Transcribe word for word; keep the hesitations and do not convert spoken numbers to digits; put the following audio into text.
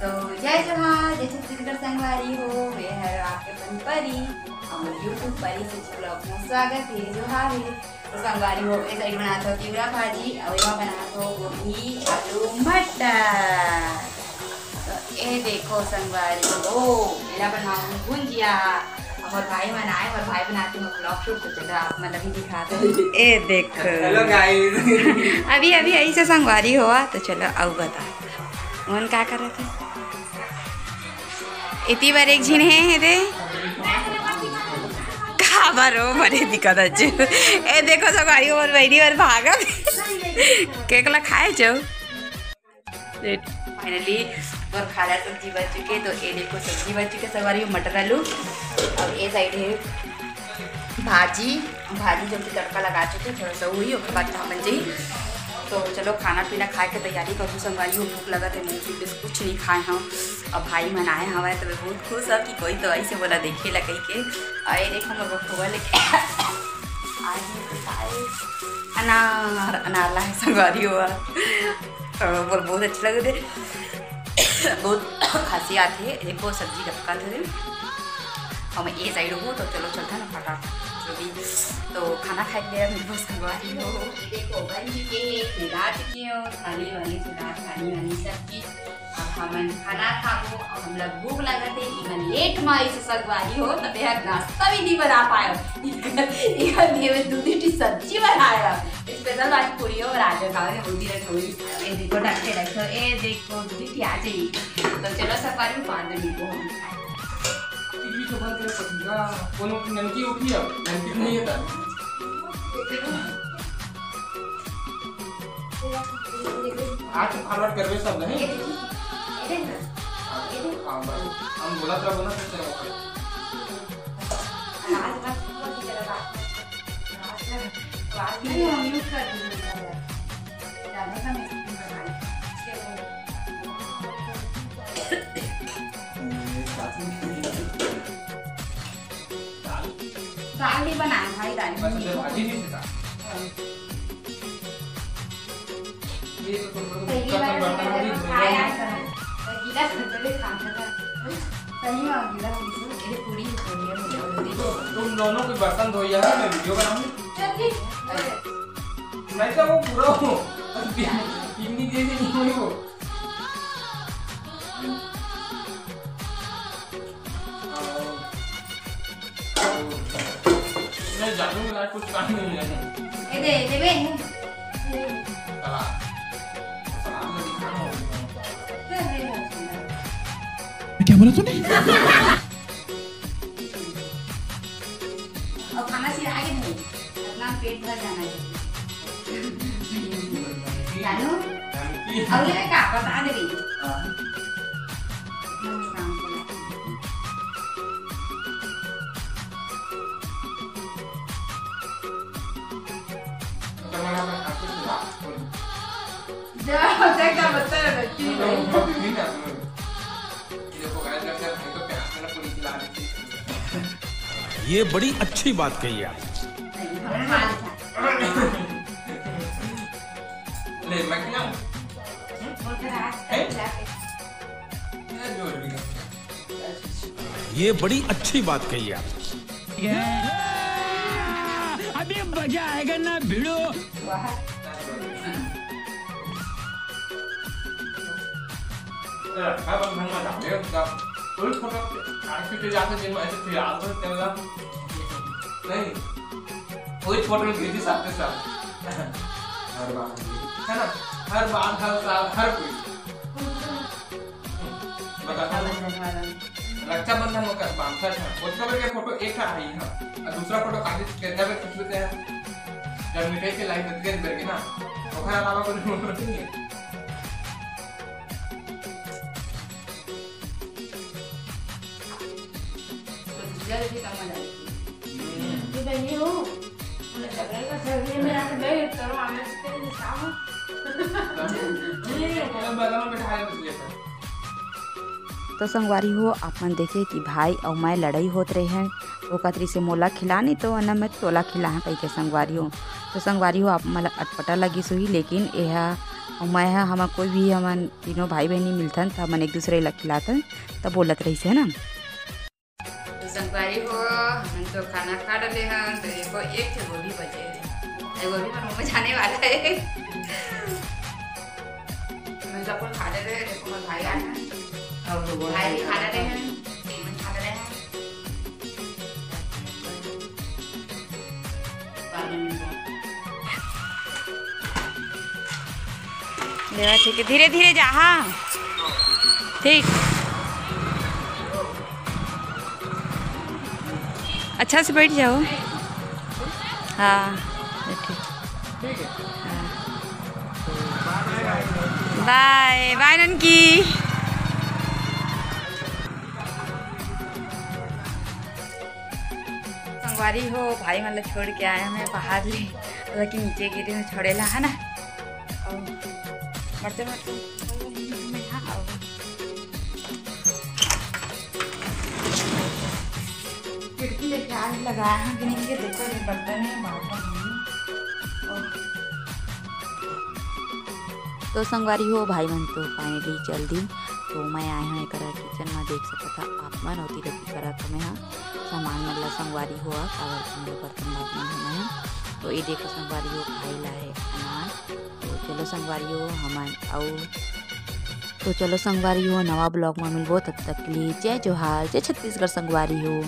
तो जय जोहार, जय छत्तीसगढ़ संगवारी हो, मैं हर आपके अपन परी, हमर YouTube परी से vlog में स्वागत है, जोहार है। तो संगवारी हो, ऐसा ही बनात हो तिवरा भाजी, और यहाँ बनात हो गोभी आलू मटर। तो ये देखो संगवारी हो, मेरा बनाऊँ भुंजिया, और भाई मन आए, और भाई बनाते हैं vlog shoot, तो चलो आप मन अभी दिखा दो। ए देखो। Hello guys। अभी, अभी ऐसे संगवारी हुआ, तो चलो अब बता, मन का करत है? इतनी बार एक झिन है, है दे। का बार हो, बड़े दिक्कत है जी। ए देखो संगवारी, और बहनी और भागत। केक ला खाए जाओ। Finally, और खाना सब्जी बन चुके, तो ये देखो सब्जी बन चुके संगवारी, मटर आलू। अब ये side है भाजी, भाजी जो कि तड़का लगा चुके, थोड़ा सा हुई, ओकर बाद खा बन जाई। तो चलो खाना पीना खाए के तैयारी करूँ संगवारी, भूख लगा थे, मुँह पीछे कुछ नहीं खाए हम। अब भाई मन आए हमारे, तो मैं बहुत खुश हूँ कि कोई तो ऐसे बोला देखे ला कही के। और ये देखो मैं बखोबा लेके आज ये तो खाए अनार, अनार ला है संगवारी हुआ। तो बोल बहुत अच्छा लगे थे। बहुत खांसी आती है। देखो सब्जी डबका थे हम ये side हो, तो चलो चलता ना फटाफट जो भी। तो खाना खाए के मेरा मेरे दोस्त संगवारी हो। देखो बन चुके हैं, खिला चुके हो थाली वाली, सलाद थाली वाली सब चीज। अब हमन खाना खाबो, अब हमला भूख लगत हे। इमन late म आइस संगवारी हो, त तेहा नाश्ता भी नहीं बना पायो। इकर, इकर लिए में दू, दू ठी सब्जी बनाया, special वाली पूरी हो, राजा खाओ, ये होती रहे थोड़ी। ये देखो, रखे रखो, ये देखो, दू ठी आ जाई। तो चलो संगवारी, बाद में मिलबो हम। इडली तो बन के रखो, ना, कोनो नमकी उठी है, नमकी नहीं है। आज तो forward करबे सब नहीं। ये देखिए, ये देखिए, ये देखिए। हाँ, बस हम बोला था, बोला था, चलो। आवाज मत, मत की जगह बात मत। आवाज मत, आवाज नहीं, हम mute कर देंगे। ज्यादा का नहीं। दाल, दाल भी बनाए भाई, दाल भी। अच्छा, भाजी नहीं सीखा। ये तो थोड़ा सा पहली बार बर्तन मैंने भी धोया। खाया है, गीला बर्तन भी खाता था। सही में गीला बर्तन, ये पूरी हो गई है, मुझे बोल दी। तुम दोनों के बर्तन धोइया है, मैं video बनाऊंगी। चल ठीक। मैं तो वो पूरा हूँ। पिकनिक जैसे नहीं हुई वो। मैं जानू यार, कुछ काम नहीं है। ए दे, ए दे बे। चला। सलाम में दिखाना होगा। क्या बोला तूने? अब खाना सिरा के दे, अपना पेट भर जाना है। जानू, अगले में का बता दे रही। हाँ। जा, जा, क्या बता रहा है? ये बड़ी अच्छी बात कही आप। ले, मैं खिलाऊं? हैं? ये बड़ी अच्छी बात कही आप। अभी मजा आएगा ना भिड़ो। रक्षाबंधन में जाते हैं, मतलब, कोई फोटो आज के लिए जाते दिन में ऐसे फिलहाल तो चल रहा नहीं, कोई फोटो खींची सबके सब। हर बार, है ना? हर बार, हर साल, हर कोई। बता। रक्षाबंधन में कर बांधता था, उसका करके फोटो एक था आई, हाँ, और दूसरा फोटो आगे कैमरा में खींच लेते हैं, जब मिठाई के लाइन बच गए करके ना, ओकर अलावा कोई फोटो नहीं है। तो जल्दी कम हो जाएगी। ये बनी हो, उन्हें झगड़े का झगड़े में आके बैठ करो, आने से पहले साहब। नहीं, नहीं, नहीं, बगल में बैठाया मुझे। तो संगवारी हो, आप मन देखे कि भाई अउ मैं लड़ई होत रहे हैं, वो कतरी से मोला खिला नहीं तो ना मैं तोला खिला कह के संगवारी हो। तो संगवारी हो, आप मन ला अटपटा लगिस होही, लेकिन एहा अउ मैं हा, हमन कोई भी, हमन तीनों भाई बहनी मिलथन त हमन एक दूसरे ला खिलाथन, त बोलत रहिस हे ना। तो संगवारी हो, हमन तो खाना खा डले हन, तो देखो एक ठे गोभी बचे हे। ये गोभी मन मुंह में जाने वाला है। मैं तो अपन खा डले रहे, देखो मोर भाई आए हैं। अब तो बोला भाई भी खा डले हैं, हमन खा डले हैं। देवा, ठीक है, धीरे धीरे जा। हाँ, ठीक, अच्छा से बैठ जाओ। हाँ, बैठो। हाँ। बाय बाय ननकी। संगवारी हो, भाई मन ला छोड़ के आए हमें बाहर ले, हालांकि नीचे गिरे में छोड़े ला है ना। और मरते मरते खिड़की ले क्या लगाए हैं कि नहीं, ये देखो, ये बर्तन है, बाल्टी है। और तो संगवारी हो, भाई मन तो finally चल दिन, तो मैं आए हूँ एकरा किचन में, देख सकत हा आप मन, ओती लगी करत हमें हा सामान मन ला संगवारी हो, काबर कि मोर बर्तन बात मन हमें हा। तो ये देखो संगवारी हो, भाई ला है अनार। तो चलो संगवारी हो, हमन अउ तो चलो संगवारी हो, नवा vlog में मिलबो, तब तक के लिए जय जोहार, जय छत्तीसगढ़ संगवारी हो।